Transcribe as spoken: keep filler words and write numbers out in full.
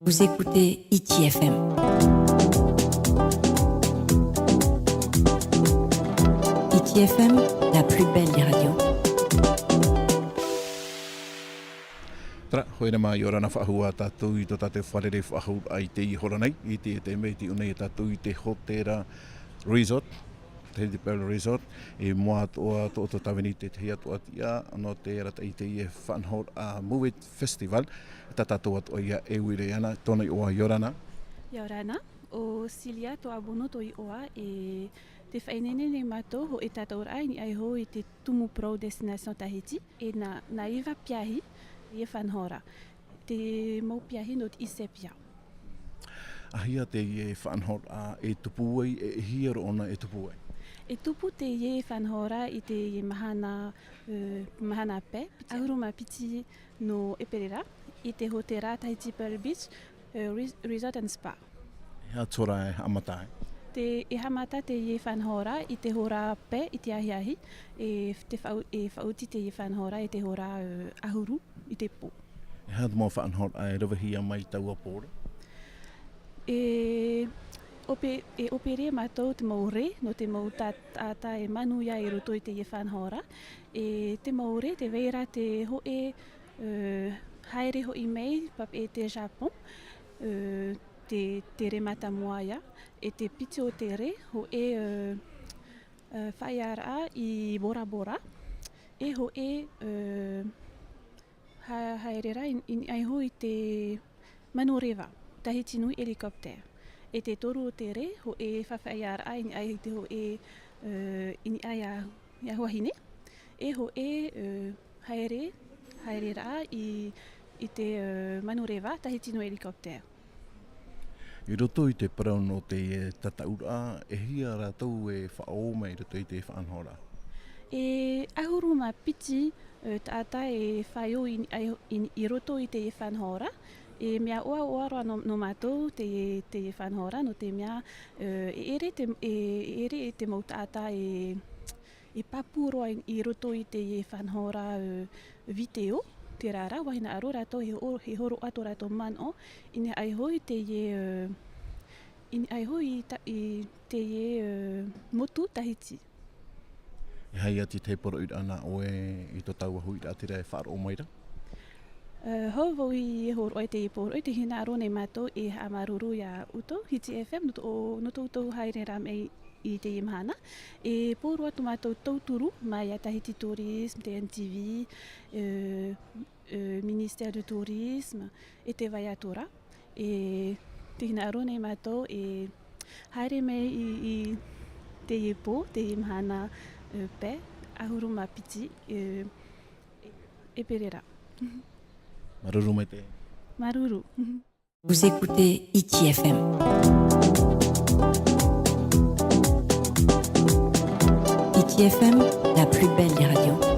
Vous écoutez Hiti F M. Hiti F M, la plus belle des radios. Terā, ʻoia hoʻi, ʻia ora na faʻahou ā tātou i tō tātou fārereiraʻa faʻahou i teie hora nei, i te, i te mea i tuʻu nei tātou i te Hōtēra Resort, Tahiti Pearl Resort, e mua atoʻa tō, tō tāvini te tahi atu ā tiʻa, nō te arataʻi i teie faʻanahoraʻa Move It Festival, tā tātou atoʻa ia e ui nei ana, tōna iʻoa, ʻia ora na. ʻIa ora na, ʻo Celia Toabono tō iʻoa, e tē faʻaineine nei mātou hōʻē tātauraʻa i niʻa iho i te Tumu Pro Destination Tahiti, e nā, nā iva piahi, e faʻanahoraʻa. Te mau piahi nō te ʻīsepia. ʻAhia teie faʻanahoraʻa e tupu ai, e, e hia roa ʻōna e tupu ai? E tupu teie faʻanahoraʻa i te mahana, e, mahana pae, ʻahuru mā piti nō ʻēperēra, i te hōtēra Tahiti Pearl Beach, e, Res-, Resort and Spa. E aha te hora e haʻamata ai? Te, e haʻamata teie faʻanahoraʻa i te hora pae i te ahiahi, e te faʻau-, e faʻaoti teie faʻanahoraʻa i te hora, e, ʻahuru i te pō. E aha te mau faʻanahoraʻa e ravehia mai i taua pō ra? E ʻope-, e ʻōpere mātou te mau rē, nō te mau tā-, taʻata e manuia i roto i teie faʻanahoraʻa. E te mau rē, tē vai ra te hōʻē, e, haere hoʻi mai, pape te Japon, e, te, te rē mātāmua ia, e te piti o te rē, hōʻē, e, e, faʻaearaʻa i Bora Bora, e hōʻē, e, ha-, haere ra i, i niʻa iho i te manureva, Tahiti Nui Helicopter. E te toru o te rē, hōʻē faʻaearaʻa i niʻa i te hōʻē, e, i niʻa iā, iā Huahine. E hōʻē, e, haere, haereraʻa i, i te, e, manureva, Tahiti Nui Helicopter. I roto i te parau nō te, e, tataʻuraʻa, e hia rātou e faʻaō mai i roto i te faʻanahoraʻa? E ʻahuru mā piti, e, taʻata e faʻaō i, i, i, i roto i te faʻanahoraʻa. E mea ʻoaʻoa roa nō, nō mātou te, te faʻanahoraʻa, nō te mea, e, e ʻere te, e, e ʻere te mau taʻata e, e pāpū roa i, i roto i te faʻanahoraʻa, e, vīteo, terā rā, ʻua hinaʻaro rātou e ho-, e hōroʻa tō rātou manaʻo, i niʻa iho i teie, e, i niʻa iho i ta-, i teie, e, motu Tahiti. E aha ia te tahi poroʻi nā ʻoe i tō tāua huiraʻatira e faʻaroʻo mai ra? E, hou vau i hōroʻa i teie poroʻi, tē hinaʻaro nei mātou e haʻamāuruuru iā ʻoutou, Hiti F M, nō tō, nō tō ʻoutou haereraʻa mai i teie mahana. E pōroʻi atu mātou tauturu, mai iā Tahiti Tourisme, T N T V, e, e, Ministère du Tourisme, e tē vai atu ra. E tē hinaʻaro nei mātou e haere mai i, i teie pō, teie mahana, e, pae, ʻahuru mā piti, e, ʻēperēra. Māuruuru maitaʻi. Māuruuru. Vous écoutez Hiti F M. Hiti F M, la plus belle des radios.